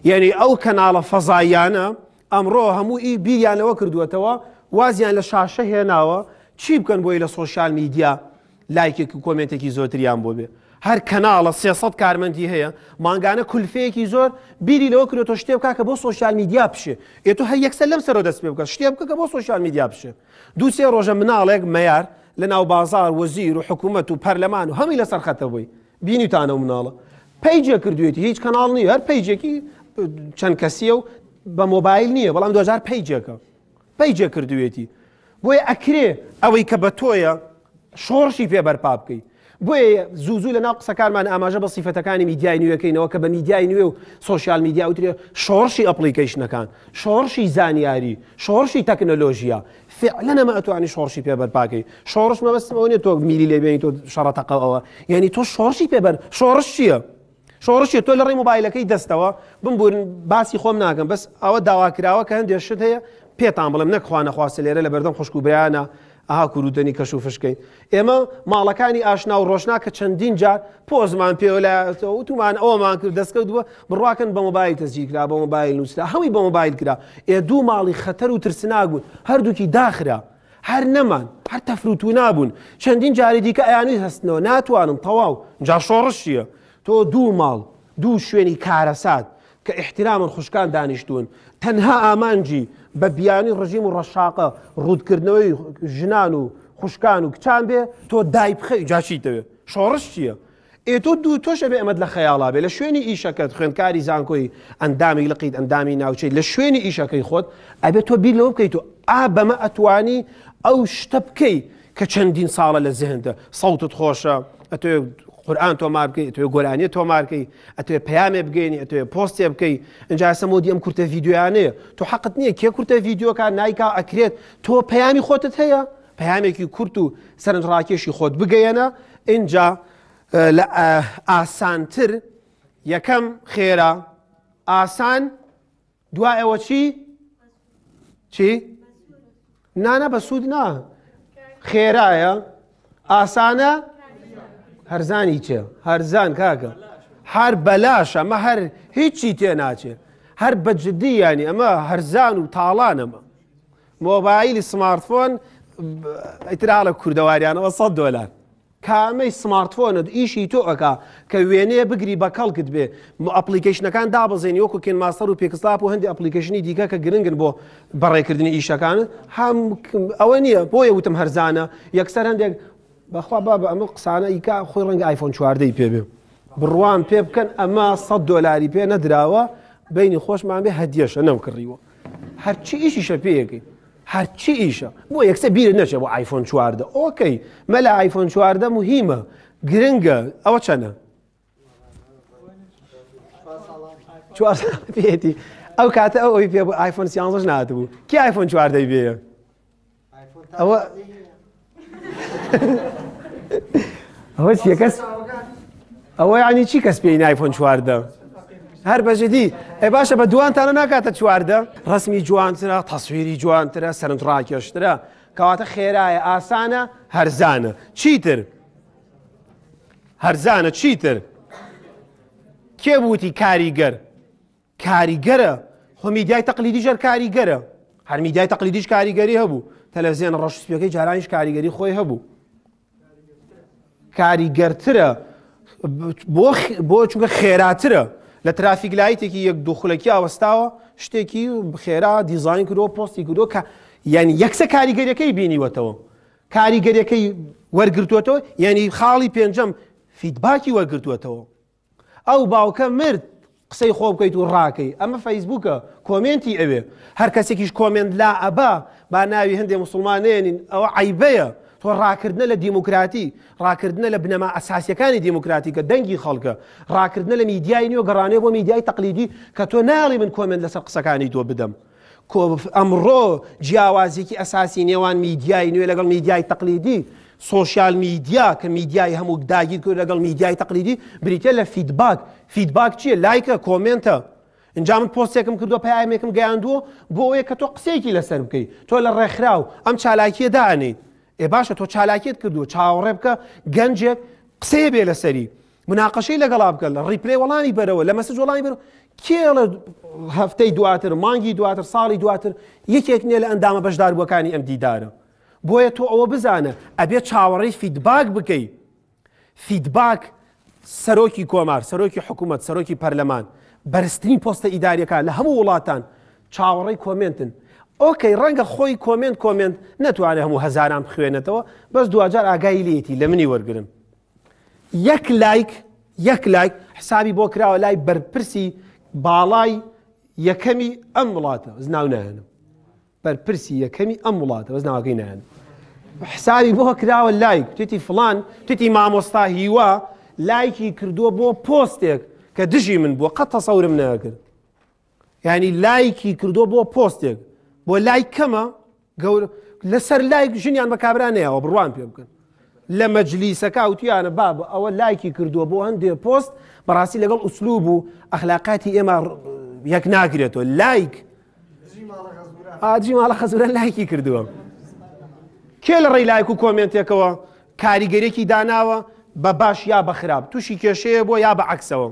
Speaker 1: یعنی ئەو کەناڵە فەزاییانە ئەمڕۆ هەموو ئی بیریان لەوە کردووەتەوە وازیان لە شاشە هێناوە چی بکەن بۆی لە سۆشیال میدیا لایکێک و کۆمێنتێکی زۆرتریان بۆ بێ هەر کەناڵە 300 کارمەندی هەیە مانگانە کولفەیەکی زۆر بیری لەوە کردوەوە شتێ بکە کە بۆ سۆشیال میدیا بشێ ئێ تۆ هەر یەکسەر لەم سەرەوە دەست پێ بکە شتێ بکە کە بۆ سۆشیال میدیا بشێ دوو سێ ڕۆژە مناڵێک مەیار لە ناو بازار وەزیر و حکوومەت و پەرلەمان و هەمووی لەسەر خەتە بووی بینیتانە و مناڵە پەیجێ کردوێتی هیچ کەناڵ نییە هەر پەیجێکی چەند کەسیە و بە مۆبایل نییە بەڵام دوجار پەیجێکە پەیجێ کردوێتی بۆیە ئەکرێ ئەوەی کە بە تۆیە شۆڕشی پێ بەرپا بکەی بۆیە زوو زوو لە ناو قسەکانمان ئاماژە بە سیفەتەکانی میدیای نوێکەینەوە کە بە میدیای نوێ و سۆشیال میدیا وترێ شۆڕشی ئەپڵیکەیشنەکان شۆڕشی زانیاری شۆڕشی تەکنەلۆژیا فعلا ئەمە ئەتوانی شۆڕشی پێ بەرپاکەی شۆڕش مەبەستم ئەوە نیە تۆ میری لێ بێنی تۆ شەڕە تەقەوە یعنی تۆ شۆڕشی پێ بەر شۆڕش چییە؟ شۆڕشی تۆ لە ڕێی مۆبایلەکەی دەستەوە بمبورن باسی خۆم ناکەم بەس ئەوە داواکراوە کە هەندێک شت هەیە پێتان بڵێم نەک خوا نەخواستە لێرە لە بەردەم خوشک و برایانە ئەها کوروتەنی کەش و فشکەین ئێمە ماڵەکانی ئاشنا و ڕۆشنا کە چەندین جار پۆزمان پێوە لە وتومان ئەومان کرد دەستکەوت بووە بڕواکەن بە مۆبایل تەسجیل کرا بە مۆبایل نووسرا هەمووی بە مۆبایل کرا ئێ دوو ماڵی خەتەر و ترسناک بوون هەردووکی داخرا هەر نەمان هەر تەفروتونا بوون چەندین جاری دیکە ئەیانویست هەستنەوە ناتوانن تەواو جا شۆڕش چییە تۆ دوو ماڵ دوو شوێنی کارەسات کە ئیحترامن خوشکان دانیشتوون تەنها ئامانجی بە بیانی ڕژیم و ڕەشاقە ڕووتکردنەوەی ژنان و خوشکان و کچان بێ تۆ دایبخەی جا چیت دەوێ شۆڕش چییە؟ ئێ تۆ دوو تۆش ئەبێ ئەمەت لە خەیاڵا بێ لە شوێنی ئیشەکەت خوێندکاری زانکۆی ئەندامی لقیت ئەندامی ناوچەی لە شوێنی ئیشەکەی خۆت ئەبێ تۆ بیر لەوە بکەیت و ئا بەمە ئەتوانی ئەو شتە بکەی کە چەندین ساڵە لە زهنتە سەوتت خۆشە ئەتۆ قورآن تۆمار بکەی ئەتۆ گۆرانیە تۆمارکەی ئەتۆ پەیامێ بگەینی ئەتۆ پۆستێ بکەی ئینجا ئێستا مۆدی ئەم کورتە ڤیدیۆیانەیە تۆ حەقت نییە کێ کورتە ڤیدیۆکە نایکا ئەکرێت تۆ پەیامی خۆتت هەیە پەیامێکی کورت و سەرنجڕاکێشی خۆت بگەیەنە ئینجا لە ئاسانتر یەکەم خێرا ئاسان دوای ئەوە چی چی نانە بە سوود نا خێرایە ئاسانە هەرزانی چێ هەرزان کاکە هەر بەلاش ئەمە هەر هیچی تێ ناچێ هەر بە جدی ینی ئەمە هەرزان و تاڵانەمە مۆبایلی سمارتفۆن ئیتراڵە کوردەواریانەوە 100 دلار کامەی سمارتفۆنت ئیشی تۆ ئەکا کە وێنەیە بگری بە کەڵکت بێ ئەپلیکەیشنەکان دابەزێنی وەکو KineMaster و PixelLab و هەندی ئەپلیکەیشنی دیکە کە گرنگن بۆ بەڕێکردنی ئیشەکان هەم ئەوە نییە بۆیە وتم هەرزانە یەکسەر هەندێک بەخوا بابە ئەمە قسانە ئیکا خۆی ڕەنگە ئایفۆن چواردەی پێ بێ بڕوام پێ بکەن ئەمە 100 دۆلاری پێ نەدراوە بینی خۆشمان بێ هەدیەشە نەم کڕیوە هەرچی ئیشیشە پێیەکەی هەرچی ئیشە بۆ یەکسە بیرت نەچێ بۆ ئایفۆن 14 ئۆکەی مەلا ئایفۆن 14 مهمە گرنگە ئەوە چەنە چوار پێێتی ئەو کاتە ئەو ئەوی پێ بوو ئایفۆن 13 ناتبوو کی ئایفۆن 14 بێ ئەوە. ئەوە چیە کەس ئەوە یعنی چی کەس پێی نایفۆن 14 هەر بەجدی ئێ باشە بە دوانتانە ناکاتە 14 ڕسمی جوانترە تەسویری جوانترە سەرنجڕاکێشترە کەواتە خێرایە ئاسانە هەرزانە چیتر هەرزانە چیتر کێ بوتی کاریگەر کاریگەرە خۆ میدیای تەقلیدیش هەر کاریگەرە هەر میدیای تەقلیدیش کاریگەری هەبوو تەلەڤزیۆنە ڕەش سپیەکەی جارانیش کاریگەری خۆی هەبوو کاریگەرترە بۆ بۆ چونکە خێراترە لە ترافیک لایتێکی یەک دوو خولەکی ئاوەستاوە شتێکی خێرا دیزاین کردووە پۆستی کردووە کە یعنی یەکسە کاریگەریەکەی بینیوەتەوە کاریگەریەکەی وەرگرتووەتەوە یعنی خاڵی پێنجەم feedback ی وەرگرتووەتەوە ئەو باوکە مرد قسەی خۆ بکەیت و ڕاکەی ئەمە فەیسبوکە comment ی ئەوێ هەر کەسێکیش comment لا ئەبا با ناوی هەندێ موسڵمان نێنین ئەوە عەیبەیە تۆ ڕاکردنە لە دیموکراتی ڕاکردنە لە بنەما ئەساسیەکانی دیموکراتی کە دەنگی خەڵکە ڕاکردنە لە میدیای نوێ گەڕانێ بۆ میدیای تەقلیدی کە تۆ ناڵی من comment لەسەر قسەکانی تۆ بدەم ئەمڕۆ جیاوازیەکی ئەساسی نێوان میدیای نوێ لەگەڵ میدیای تەقلیدی، social media کە میدیای هەموو داگیر کرد لەگەڵ میدیای تەقلیدی بریتە لە feedback. feedback چییە؟ لایکە، comment ە. اینجا من پۆستێکم کردووە پەیامێکم گەیاندووە بۆ ئەوەیە کە تۆ قسەیەکی لەسەر بکەی تۆ لە ڕێکخراو ئەم چالاکیە دانیت ئێ باشە تۆ چالاکیت کردووە چاوەڕێ بکە گەنجێک قسەیە بێ لەسەری مناقەشەی لەگەڵا بکە لە reply وەڵامی بەرەوە لە message وەڵامی بەرەوە کێڵە هەفتەی دواتر مانگی دواتر ساڵی دواتر یەکێک نییە لە ئەندامە بەشداربووەکانی ئەم دیدارە بۆیە تۆ ئەوە بزانە ئەبێ چاوەڕێی feedback بکەی feedback سەرۆکی کۆمار سەرۆکی حکوومەت سەرۆکی پەرلەمان بەرزترین پۆستە ئیداریەکان لە هەموو وڵاتان چاوەڕێی comment ن okay ڕەنگە خۆی comment comment نەتوانێت هەموو هەزاران بخوێنێتەوە بەس دواجار ئاگای لێتی لە منی وەرگرن یەک لایک یەک لایک حسابی بۆ کراوە لای بەرپرسی باڵای یەکەمی ئەم وڵاتە بەس ناو نایەنم بەرپرسی یەکەمی ئەم وڵاتە بەس ناوەکەی نایەنم حسابی بۆ کراوە لایک تێتی فلان تێتی مامۆستا هیوا لایکی کردووە بۆ پۆستێک کە دژی من بووە قەت تەسەورم نەکرد یعنی لایکی کردووە بۆ پۆستێک بۆ لایک کەمە گەور لەسەر لایک ژنیان بە کابرا نەیەوە بڕوان پێ بکەن لە مەجلیسەکە وتیانە باب ئەوە لایکی کردووە بۆ هەندێ پۆست بەڕاستی لەگەڵ ئوسلوب و ئەخلاقاتی ئێمە یەک ناگرێتەوە لایک ئاجی ماڵە خەزورە لایکی کردووە کێ لە ڕێی لایک و comment ێکەوە کاریگەرێکی داناوە بە باش یا بە خراپ تووشی کێشەیە بۆ یا بە عکسەوە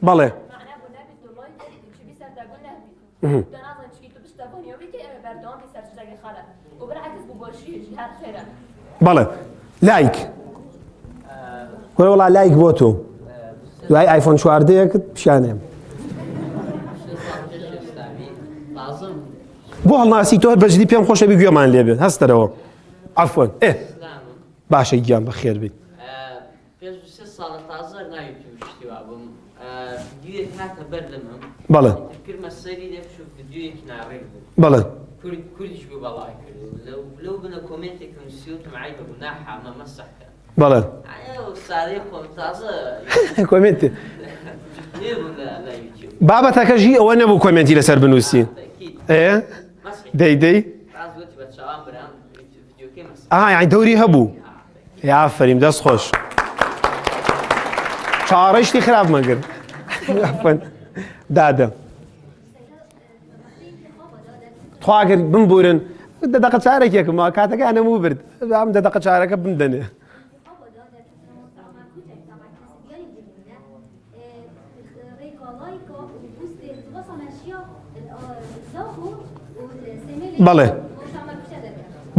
Speaker 1: بەڵێ. بەڵێ لایک کورە وڵا لایک بۆ تۆ دوای ئایفۆن چواردەیەکت پیشانێم بۆ هەڵناسی تۆ بەجدی پێم خۆشە بی گوێمان لێبێت هەستەرەوە عفوەن ئێ باشە گیان بەخێر بیت.
Speaker 6: پێش دو سێ ساڵە تازە ناوی پێوشتی وابووم ڤیدیۆیەک هاتە بەر دەمم
Speaker 1: بەڵێ
Speaker 6: کردمە سەری دەچوو ڤیدیۆیەکی ناڕێک بوو
Speaker 1: بەڵێ
Speaker 6: کورد کوردیش بوو بەڵای کرد لەو لەو بنە comment ێکم نووسی وتم عەیبە گوناحە ئەمە مەسح کە
Speaker 1: بەڵێ
Speaker 6: ئەو سادەی خۆم تازە
Speaker 1: comment
Speaker 6: نوێ بووم لە لە یوتیوب
Speaker 1: بابەتەکەژی ئەوە نەبوو comment ی لەسەر بنووسی
Speaker 6: تەئکید
Speaker 1: ئێ
Speaker 6: مەسحی
Speaker 1: دەی دەی
Speaker 6: ڕاست گوتی بە چاوان برام
Speaker 1: ئەها یانی دەوری هەبوو یافەریم دەست خۆش چاوەڕێی شتی خراپ مەگر دادە تخواگەر بمبورن دە دەقە چارێکێکم کاتەکە نەموو برد ئەم دە دەقە چارەکە بمدەنێ بەڵێ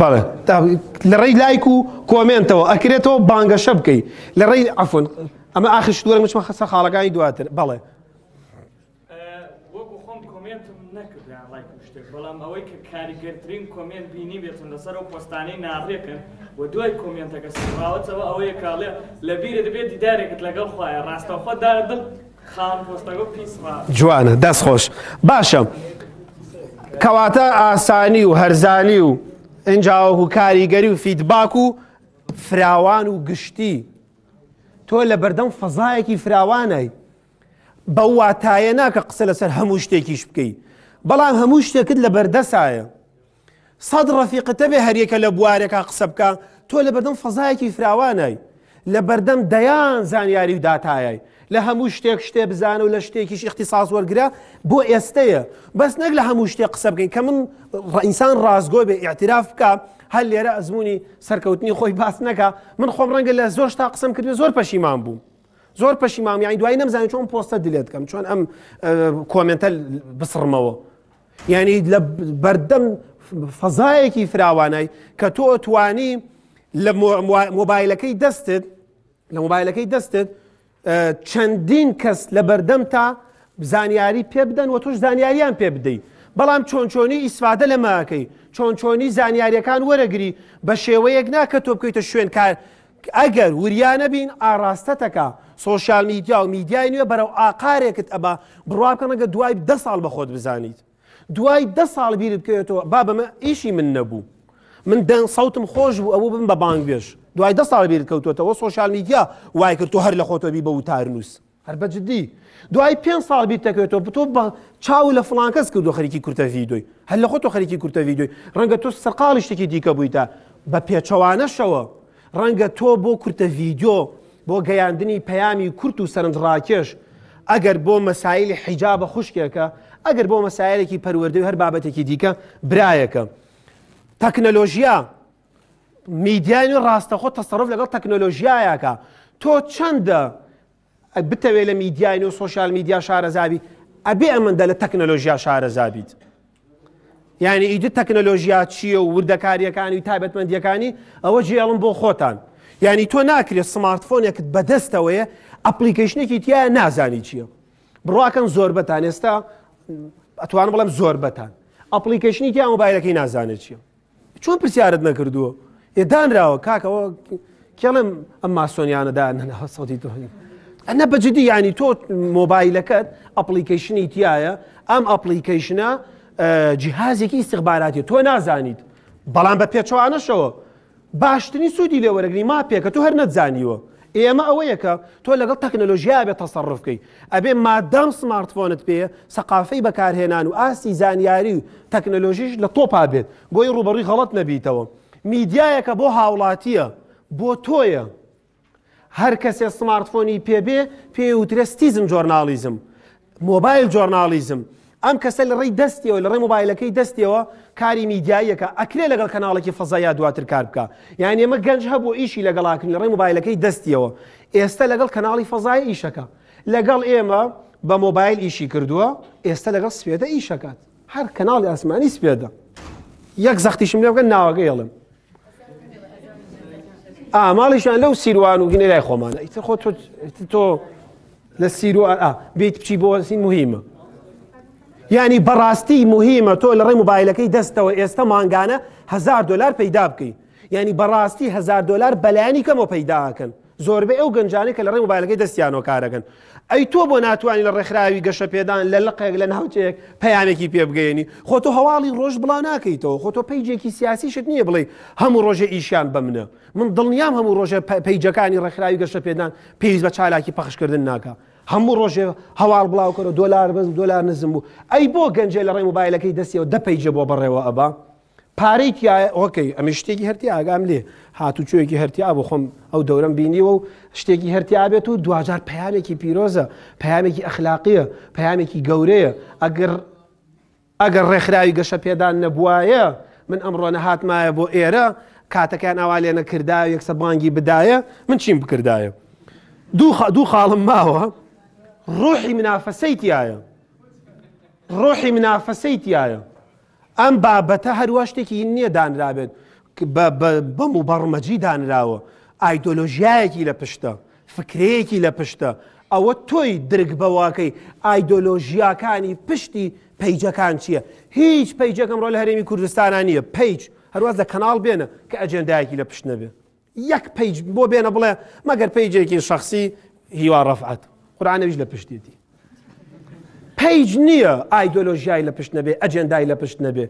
Speaker 1: بەڵێ لە ڕێی لایک و comment ەوە ئەکرێتەوە بانگەشە بکەی لە ڕێی عفون ئەمە ئاخر شتوەرە مچمە خەسە خاڵەکانی دواتر بەڵێ
Speaker 2: وەکو خۆم comment م نەکرد یان ڵایک و شتێک بەڵام ئەوەی کە کاریگەرترین comment بینی بێتم لەسەر ئەو پۆستانەی ناڕێکن و دوای comment ەکە سڕاوەتەوە ئەوەیە کاڵێ لە بیرت بێت دیدارێکت لەگەڵ خوایە ڕاستەوخۆ دارە دڵ خاوەن پۆستەکە و پیس ڕا
Speaker 1: جوانە دەست خۆش باشە کەواتە ئاسانی و هەرزانی و ئینجاوەکو کاریگەری و feedback و فراوان و گشتی تۆ لە بەردەم فەزایەکی فراوانای بەو واتایە نا کە قسە لەسەر هەموو شتێکیش بکەی بەڵام هەموو شتێکت لە بەردەسایە. سەد ڕەفیقت هەبێ هەریەکە لە بوارێکا قسە بکا، تۆ لەبەردەم فەزایەکی فراوانای، لەبەردەم دەیان زانیاری و داتایای، لە هەموو شتێک شتێ بزانە و لە شتێکیش ئیختیساس وەرگرە بۆ ئێستەیە، بەس نەک لە هەموو شتێک قسە بکەین کە من ئینسان ڕاستگۆ بێ ئیعتراف بکا هەر لێرە ئەزموونی سەرکەوتنی خۆی باس نەکا، من خۆم ڕەنگە لە زۆر شتا قسەم کردبێ زۆر پەشیمان بووم. زۆر پەشیمام یانی دوایی نەمزانی چۆن پۆستە delete کەم چۆن ئەم comment ە بسڕمەوە یعنی لە بەردەم فەزایەکی فراوانای کە تۆ توانی لە مۆبایلەکەی دەستت لە مۆبایلەکەی دەستت چەندین کەس لە بەردەم تا زانیاری پێ بدەن و تۆش زانیاریان پێ بدەیت بەڵام چۆن چۆنی ئیسفادە لە ماکەی چۆن چۆنی زانیاریەکان وەرەگری بە شێوەیەک ناکە تۆ بکەیتە شوێن کار ئەگەر وریا نەبین ئاڕاستەتەکا سۆشیال میدیا و میدیای نوێ بەرەو ئاقارێکت ئەبا بڕوا بکە ڕەنگە دوای دە ساڵ بە خۆت بزانیت دوای دە ساڵ بیرت بکەوێتەوە بابە مە ئیشی من نەبوو من دەنگ سەوتم خۆش بوو ئەبوو بم بە بانگبێژ دوای دە ساڵ بیرت کەوتوەتەوە سۆشیال میدیا وای کرد تۆ هەر لە خۆتەوە بی بە وتارنووس هەر بە جدی دوای پێ ساڵ بیر دەکەوێتەوە تۆ بە چاو لە فڵان کەس کردو خەریکی کورتە ڤیدۆی هەر لە خۆتۆ خەریکی کورتە ڤیدۆی ڕەنگە تۆ سەرقاڵی شتێکی دیکە بوویتە بە پێچەوانەشەوە ڕەنگە تۆ بۆ کورتە ڤیدیۆ بۆ گەیاندنی پەیامی کورت و سەرنجڕاکێش ئەگەر بۆ مەسایلی حیجابە خوشکێکە ئەگەر بۆ مەسایلێکی پەروەردەی هەر بابەتێکی دیکە برایەکە تەکنەلۆژیا میدیای نوێ ڕاستەخۆ تەسەڕف لەگەڵ تەکنۆلۆژیایەکە تۆ چەندە بتەوێت لە میدیای نوێ سۆشیال میدیا شارەزابی ئەبێ ئەمەندە لە تەکنەلۆژیا شارەزابیت یعنی ئیدی تەکنەلۆژیا چییە و وردەکاریەکانی و تایبەتمەندیەکانی ئەوە جێڵم بۆ خۆتان یعنی تۆ ناکرێت smartphone ێکت بەدەستەوەیە application ێکی تایە نازانی چییە بڕواکەن زۆربەتان ئێستا ئەتوانم بڵێم زۆربەتان application ی تیا مۆبایلەکەی نازانێت چییە چۆن پرسیارت نەکردووە ئێ دانراوە کاکەوە کێڵم ئەم ماسۆنیانە دانەوە سەوتی تۆ ئەنە بەجددی ینی تۆ مۆبایلەکەت application ی تایە ئەم application ە جیهازێکی ئیستیخباراتی تۆ نازانیت بەڵام بە پێچەوانەشەوە باشترین سوودی لێ وەرەگری ماپێکە تۆ هەر نەتزانیوە ئێمە ئەوەیەکە تۆ لەگەڵ تەکنەلۆژیا بێ تەسەڕف بکەی ئەبێ مادام smartphone ت پێیە سەقافەی بەکارهێنان و ئاستی زانیاری و تەکنەلۆژیش لە تۆپا بێت بۆی ڕووبەڕووی غەڵەت نەبیتەوە میدیایەکە بۆ هاوڵاتییە بۆ تۆیە هەر کەسێ smartphone ی پێ بێ پێی وترێ citizen journalism mobile journalism ئەم کەسە لە ڕێی دەستیەوە لە ڕێی مۆبایلەکەی دەستیەوە کاری میدیاییەکە ئەکرێ لەگەڵ کەناڵێکی فەزایا دواتر کار بکە یان ئێمە گەنج هەبوو ئیشی لەگەڵاکردن لە ڕێی مۆبایلەکەی دەستیەوە ئێستا لەگەڵ کەناڵی فەزای ئیشەکە لەگەڵ ئێمە بە مۆبایل ئیشی کردووە ئێستا لەگەڵ سوێدە ئیشەکات هەر کەناڵی ئاسمانی سوێدە یەک زەختیشم لێ بکەن ناوەکە ئێڵم ئا ماڵیشیان لەو سیروان و گینە لای خۆمانە ئیتر خۆ تۆ تۆ لە سیروان ئا بیت بچی بۆ سین مهمە یعنی بەڕاستی مهمە تۆ لە ڕێی مۆبایلەکەی دەستەوە ئێستا مانگانە هزار دلار پەیدا بکەی یعنی بەڕاستی هزار دلار بەلایەنی کەمەوە پەیداکەن زۆربەی ئەو گەنجانەی کە لە ڕێی مۆبایلەکەی دەستیانەوە کارەکەن ئەی تۆ بۆ ناتوانانی لە ڕێکخراوی گەشەپێدان لە لقێک لە ناوچەیەک پەیامێکی پێ بگەیەنی خۆ تۆ هەواڵی ڕۆژ بڵاو ناکەیتەوە خۆ تۆ page ێکی سیاسیشت نییە بڵێ هەموو ڕۆژێ ئیشیان بە منە من دڵنیام هەموو ڕۆژێ page ەکانی ڕێکخراوی گەشەپێدان پێویست بە چالاکی پەخشکردن ناکا هەموو ڕۆژێ هەواڵ بڵاوکەرەوە دۆلار بەز دۆلار نزم بوو ئەی بۆ گەنجێ لە ڕێی مۆبایلەکەی دەستیەوە دە page ە بۆ بەڕێوە ئەبا پارەی تیایە okay ئەمە شتێکی هەرتی ئاگام لێ هاتوچۆیەکی هەرتیا بۆ خۆم ئەو دەورەم بینیوە و شتێکی هەرتیا بێت و دواجار پەیامێکی پیرۆزە پەیامێکی ئەخلاقیە پەیامێکی گەورەیە ئەگەر ئەگەر ڕێکخراوی گەشە پێدان نەبوایە من ئەمڕۆ نەهاتمایە بۆ ئێرە کاتەکان ئاوا لێ نەکردایە یەکسە بانگی بدایە من چیم بکردایە دوو خاڵم ماوە ڕۆحی منافەسەی تایە ڕۆحی منافەسەی تایە ئەم بابەتە هەروا شتێکی نییە دانرابێت بە موبەڕمەجی دانراوە، ئایدۆلۆژیایەکی لە پشتە، فکرەیەکی لە پشتە، ئەوە تۆی درک بەوەکەی ئایدۆلۆژیاکانی پشتی page ەکان چییە؟ هیچ page ێک ئەمڕۆ لە هەرێمی کوردستانا نییە، page هەرواز لە کەناڵ بێنە کە ئەجێندایەکی لە پشت نەبێ. یەک page بۆ بێنە بڵێ مەگەر page ێکی شخصی هیوا ڕەفعەت قورآانەویش لە پشتێتی page نییە ئایدۆلۆژیای لە پشت نەبێ ئەجێندای لە پشت نەبێ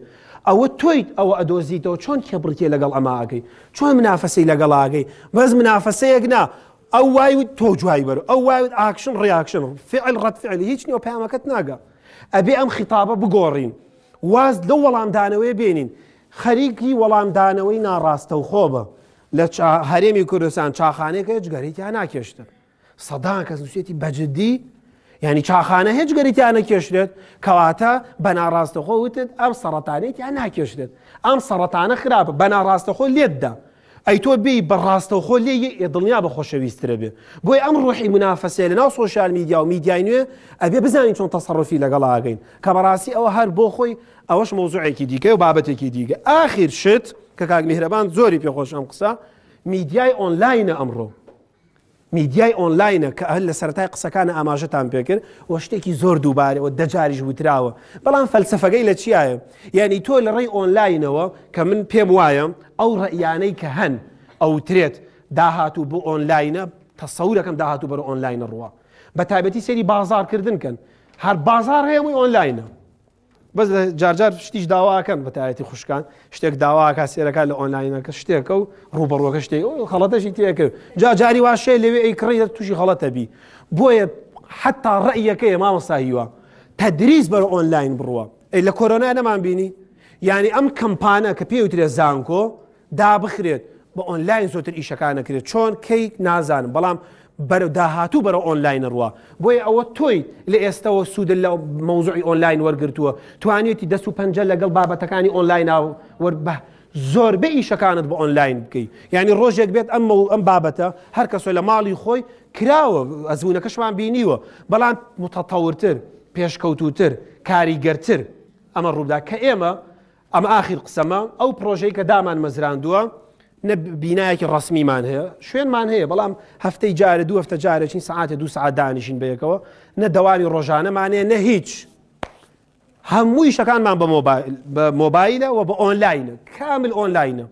Speaker 1: ئەوە تۆیت ئەوە ئەدۆزیتەوە چۆن کێبڕکێ لەگەڵ ئەماگەی چۆن منافەسی لەگەڵاگەی بەس منافەسەیەک نا ئەو وای تۆ جوای بەر ئەو وای action reaction فعل ڕەت فعل هیچ نیوە پەیامەکەت ناگە ئەبێ ئەم خیتابە بگۆڕین واز لەو وەڵامدانەوەی بێنین. خەریکی وەڵامدانەوەی ناڕاستەوخۆ بە. لە هەرێمی کوردستان چاخانەیەک هەیە جگەرەی تیا ناکێشتن. سەدان کەس نووسێتی بەجددی یعنی چاخانە هیچ گەری تیا نەکێشرێت کەواتە بە ناڕاستەخۆ وتت ئەم سەڕەتانەی تیا ناکێشرێت ئەم سەڕەتانە خراپە بە ناڕاستەخۆ لێتدا ئەی تۆ بێی بە ڕاستەوخۆ لێ یە دڵنیا بە خۆشەویسترە بێ بۆیە ئەم ڕۆحی منافەسەیە لە ناو سۆشیال میدیا و میدیای نوێ ئەبێ بزانین چۆن تەسەڕوفی لەگەڵ ئاگەین کە بەڕاستی ئەوە هەر بۆ خۆی ئەوەش مەوزوعێکی دیکەیە و بابەتێکی دیکە ئاخیر شت کە کاک میهرەبان زۆری پێخۆش ئەم قسە میدیای ئۆنلاینە ئەمڕۆ میدیای ئۆنلاینە کە هەر لە سەرەتای قسەکانە ئاماژەتان پێکرد و شتێکی زۆر دووبارە و دەجاریش وتراوە بەڵام فەلسەفەکەی لە چیایە یعنی تۆ لە ڕێی ئۆنلاینەوە کە من پێم وایە ئەو ڕەئیانەی کە هەن ئەوترێت داهاتوو بۆ ئۆنلاینە تەسەورەکەم داهاتوو بەرە ئۆنلاینە ڕوە بە تایبەتی سەیری بازاڕکردن کەن هەر بازاڕ هەیە هەمووی ئۆنلاینە بەس لە جارجار شتیش داواکەن بە تایەتی خوشکان شتێک داواکە سێرەکە لە ئۆنلاینەکە شتێکە و ڕوبەڕوەکە شتێک خەڵەتەشی تێکرد جا جاری واشەیە لەوێ ئەی کڕی تووشی خەڵەتە بی بۆیە حتا ڕەیەکەیە مامۆستا هیوا تەدریس بەرە ئۆنلاین بڕوە ئەی لە کۆرۆنا نەمان بینی یعنی ئەم کەمپانە کە پێوترێ زانکۆ دابخرێت بە ئۆنلاین زۆتر ئیشەکان ئەکرێت چۆن کەی نازانم بەڵام بەرەو داهاتوو بەرەو ئۆنلاین ڕوا بۆیە ئەوە تۆی لە ئێستەوە سوودت لە مەوزوعی ئۆنلاین وەرگرتووە توانیوتی دەست و پەنجە لەگەڵ بابەتەکانی ئۆنلاین وەر بە زۆربەی ئیشەکانت بە ئۆنلاین بکەی یعنی ڕۆژێک بێت ئەم ئەم بابەتە هەر کەسۆ لە ماڵی خۆی کراوە ئەزمونەکەشمان بینیوە بەڵام متەتەورتر پێشکەوتوتر کاریگەرتر ئەمە ڕووبدا کە ئێمە ئەمە ئاخیر قسەمە، ئەو پڕۆژەی کە دامان مەزراندووە نە بینایەکی ڕەسمیمان هەیە، شوێنمان هەیە، بەڵام هەفتەی جارێ دوو هەفتە جارێ چین سەعاتێ دوو سەعات دانیشین بەیەکەوە، نە دەوامی ڕۆژانەمان هەیە نە هیچ. هەموو ئیشەکانمان بە مۆبایل بە مۆبایلە و بە ئۆنلاینە، کامل ئۆنلاینە.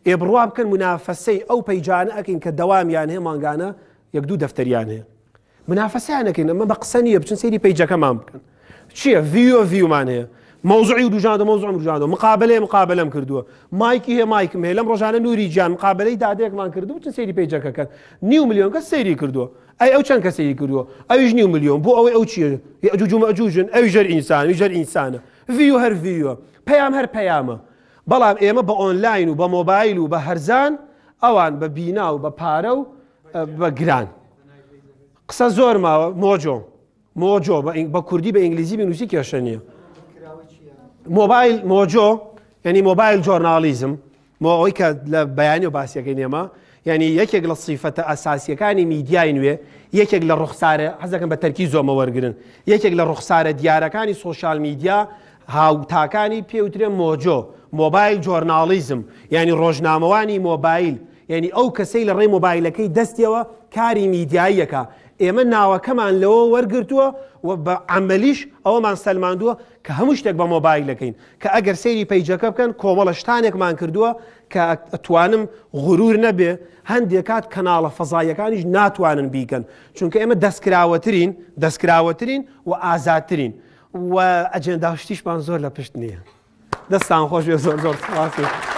Speaker 1: ئێ بڕوا بکەن مونافەسەی ئەو پەیجانە ئەکەین کە دەوامیان هەیە مانگانە یەک دوو دەفتەریان هەیە. منافەسەیان نەکەین ئەمە بە قسە نییە بچن سەیری پەیجەکەمان بکەن چییە ڤیۆ ڤیومان هەیە مەوزوعی وروژاندە مەوزوعم وروژاندە مقابلەیە مقابلەم کردووە مایکی هەیە مایکم هەیە لەم ڕۆژانە نوری گیان مقابلەی دادەیەکمان کردو بچن سەیری پەیجەکەکەن نیو ملیۆن کەس سەیری کردووە ئەی ئەو چەند کەس سەیری کردووە ئەویش نیو ملیۆن بۆ ئەوەی ئەو چییە یەئجوج و مەئجوجن ئەویش هەر ئینسان ئەویش هەر ئینسانە ڤیو هەر ڤیوە پەیام هەر پەیامە بەڵام ئێمە بە ئۆنلاین و بە مۆبایل و بە هەرزان ئەوان بە بینا و بە پارە و بە گران قسە زۆر ماوە مۆجۆ مۆجۆ بە کوردی بە ئینگلیزی بنووسی کێشە نییە mobile مۆجۆ یعنی mobile journalism مۆ ئەوەی کە لە بەیانی و باسیەکەی نێمە یعنی یەکێک لە سیفەتە ئەساسیەکانی میدیای نوێ یەکێک لە ڕوخسارە حەزەکەم بە تەرکی زۆمە وەرگن یەکێک لە ڕوخسارە دیارەکانی سۆشیال میدیا هاوتاکانی پێوترێ مۆجۆ mobile journalism یعنی ڕۆژنامەوانی مۆبایل یانی ئەو کەسەی لە ڕێی مۆبایلەکەی دەستیەوە کاری میدیاییەکا، ئێمە ناوەکەمان لەوە وەرگرتووە و بە عەمەلیش ئەوەمان سەلماندووە کە هەموو شتێک بە مۆبایل دەکەین، کە ئەگەر سەیری پەیجەکە بکەن کۆمەڵە شتانێکمان کردووە کە ئەتوانم غرور نەبێ هەندێک کات کەناڵە فەزاییەکانیش ناتوانن بیکەن، چونکە ئێمە دەستکراوەترین دەستکراوەترین و ئازادترین و ئەجێندا و شتیشمان زۆر لە پشت نییە. دەستان خۆش بێ زۆر زۆر سپاس و